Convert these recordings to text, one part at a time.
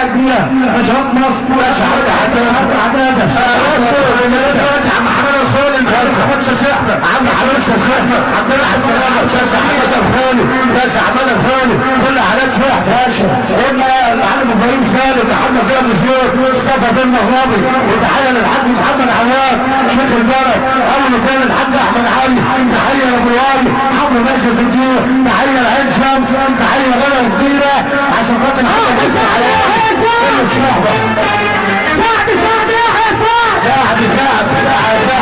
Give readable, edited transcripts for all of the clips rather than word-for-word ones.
حاجة كبيرة نشاط مصر عدادة عم حماد الخالي عم حماد شيخنا عبد الله حسن باشا حماد الخالي باشا حماد الخالي كل حالات شيخ باشا قلنا العالم ابراهيم سالم محمد جابر زياد مصطفى بن مغربي وتحية للحاج محمد عواد شيخ البلد اول كان الحاج احمد علي تحية لابو الوالي حمد باشا صديق تحية لعين شمس تحية غدا كبيرة عشان خاطر كل الصحبة سعد سعد يا سعد سعد سعد سعد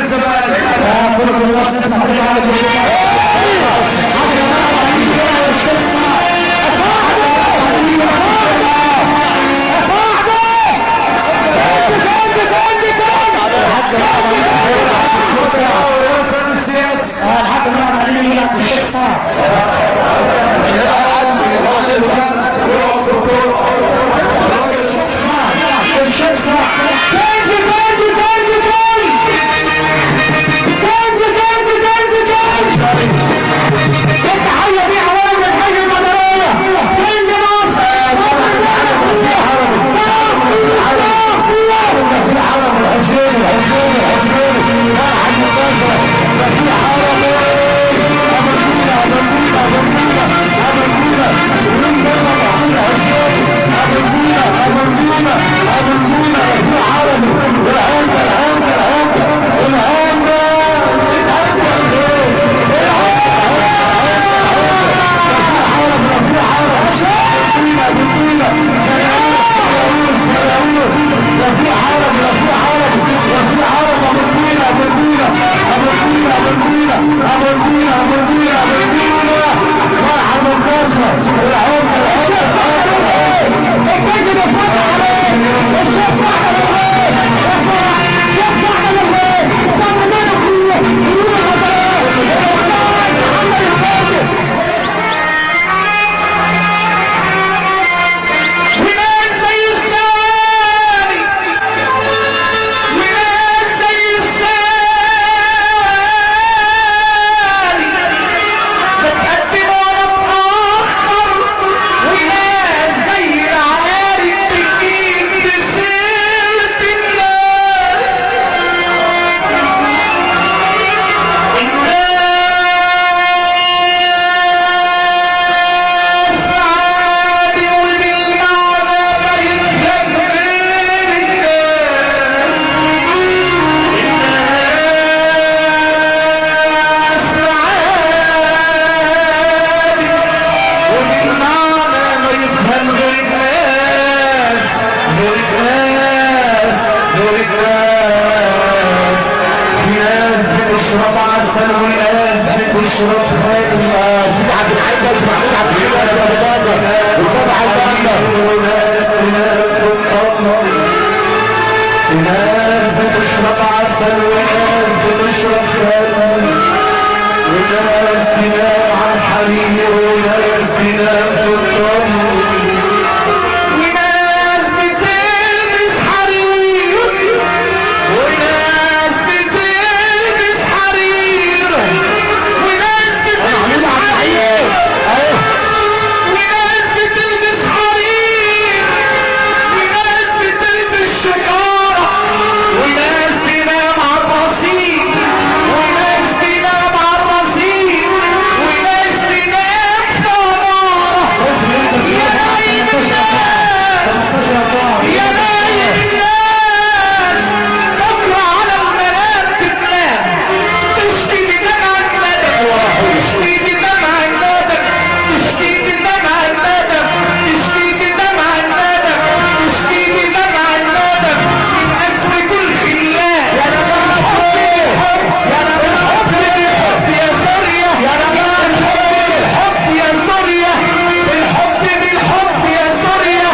الزمالك. عسل وناس بتشرب خل. سيدي عبد الحي باشا محمود عبد الحي باشا ابو بكر وسبع البندر. وناس تنام في القمر، وناس بتشرب عسل وناس بتشرب خل، وناس تنام على الحرير وناس تنام في القمر، وناس بتلبس حرير وناس بتلبس حرير وناس بتلبس حرير وناس بتلبس حرير وناس بتلبس شكارة، وناس تنام على الرصيف وناس تنام على الرصيف وناس تنام في عمارة. يا نايم الناس، يا نايم الناس، بكرة على المنام تتنام، تشكي بدمع الندم، تشكي بدمع الندم، تشكي بدمع الندم، تشكي بدمع الندم، تشكي بدمع الندم من قسوة الخلان. يا الحب بالحب يا سوريا، الحب بالحب يا سوريا، الحب بالحب يا سوريا،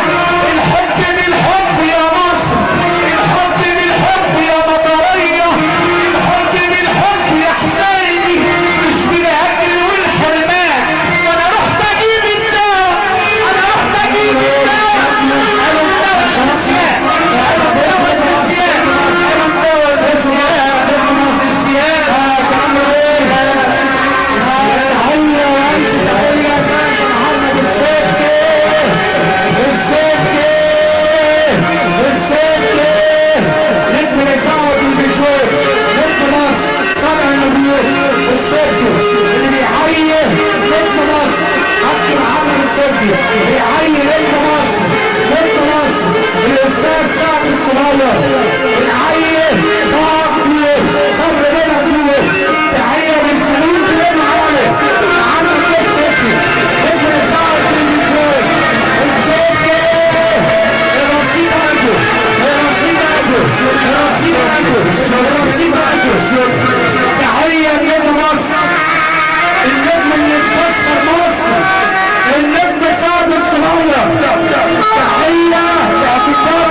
الحب بالحب يا مصر، الحب بالحب يا مطرية، الحب بالحب يا حسيني، مش بالأكل والحرمان. أنا رحت أجيب الدواء، أنا رحت أجيب الدواء، قالوا الدواء النسيان، قالوا الدواء النسيان، قالوا الدواء النسيان، النسيان. تحية لنجم مصر، النجم اللي مكسر مصر، النجم سعد الصغير. تحية لاعتقاد